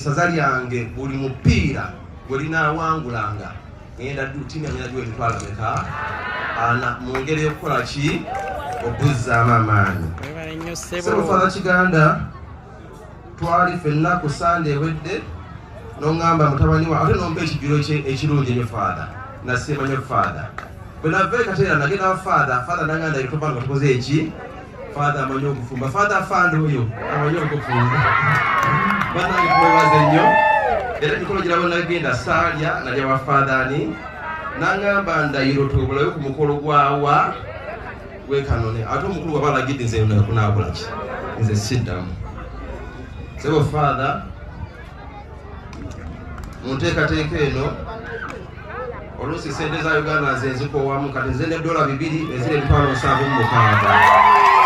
Saza lyange buli mupiira gwe linaawangulanga ngenda ttiimu yange nagiwa emitwalo meka ana mu ngeri y'okukola ki okuzzaamu amaanyi. Ssebo Father Kiganda, twali ffenna ku Sande ewedde n'oŋŋamba mutabani wa ate nompa ekijjulo ekirungi ennyo Father, nasiima nnyo Father. Bwe nava e Kateera nagenda wa Father, Father nangamba tova nga tukoze eki. Father amanyi okufumba, Father afande oyo amanyi okufumba. Banange tumwebaze nnyo era emikolo girabo nagenda saalya nalya wa Father ani nangamba ndayiro twebulayo ku mukolo gwawa gwekanone ate omukulu waba alagidde nze nakolaki nze siddamu. Sebo Father, mu nteekateeka eno oluusi sente za Uganda nze nzikoowamu, kati nze ne $2 eziri 76,000.